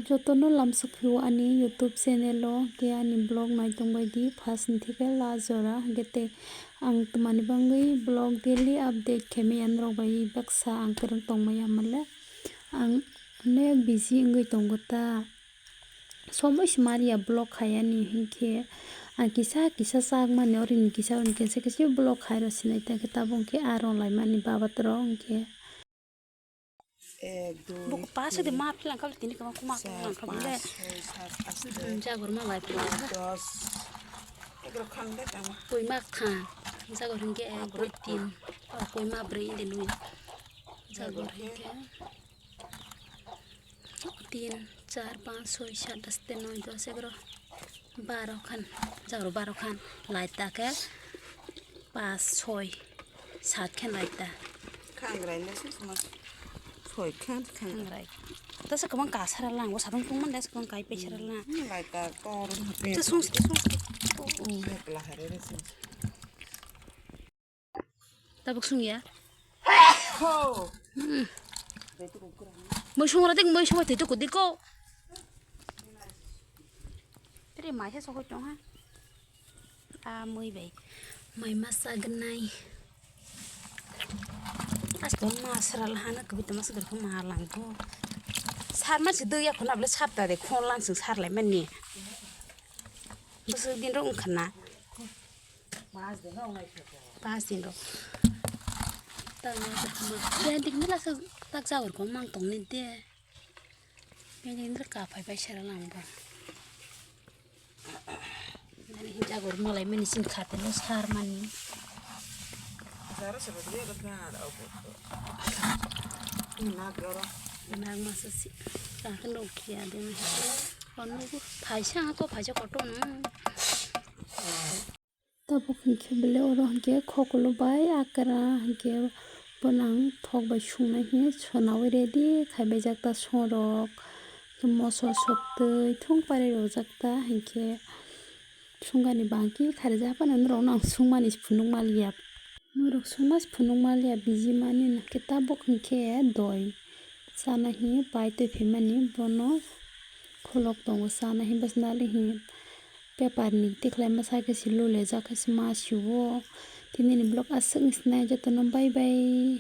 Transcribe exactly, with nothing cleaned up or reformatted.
Jotono lamsok phio ani YouTube channel o, hwnkhe ani vlog naitong baidi first ni theke last jora, hwnkhe tei ang twmani bagwi vlog daily update khe maya norok bai baksa ang kwrwng tong maya hwnle ang onek busy wngwi tongo ta. Somoi se maliya vlog khaiyani hwnkhe ang kisa kisa chakmani orini kisa orini kisa kisa vlog khairo sinai ta hwnkhe tabuk hwnkhe aro laimani babat rok hwnkhe. Ek, dui, Buku pasu de tin, ma philang kau tini kama kuma char, philang kau bile. Panch, choi, sat, aste, Hmm, jagor ma lai philang. Dos. Egro khan de tama. Koi ma khan. Jagor hingke ek, dui, tin. Oh, koi ma brei de nui. Jagor hingke. Tin, char, panch, choi, sat, aste, noi, dos, egro. Baro khan, jagro baro khan, laita khe pas, soi, sat khan laita. Khangrai le sung sung soi khan khangrai. Khangrai. Tasa kwbang kasara lang, o sadong tungman das kwbang kai pesara lang. Hmm, laita tor. Ta sung sung sung. Ekla hare re sung. Tabuk sung ya. Ho. Mui sung ra dik, mui sung tei tuku diko. Tere mai se sokoi tong ha. A mui bai. Mai masa gnai. Asto masra lahana kubi tama sudur ko malang ko. Sar ma si dui ya khona bole sapta de khon lang sing sar lai mani. Busu din rong khana. Pas din rok. Tang ni tak ma. Yang dik ni la sa tak jagor ko mang tong ni de. Yang dik ni ka phai phai sera lang ba. Nani hin jagor malai mani sing khate no sar mani. Jara sara dia da ka da obo. Ni na garo. Nang masa si. Ka kan rok kia de. Ono phai sa ko phai sa koto no. Tabuk hinkhe belai oro hinkhe khokolo bai akra hinkhe bono ang thok bai sungnai hinwi sonaui ready khaibaijak ta songrok, moso soktwi thung pari rwjak ta hinkhe sungani bangkhe kharijak phano norokno ang sungmani phunuk manliya. Norok sungma phunuk manliya biji mani hinkhe tabuk hinkhe doi chana hinwi pai twi phaimani bono kholok tongo chana hinwi bwswk nali hinwi. Paper ni tikhlai masa khe si lulejak khe si ma sio. Tini ni vlog aswk ni sinai jotono bye bye.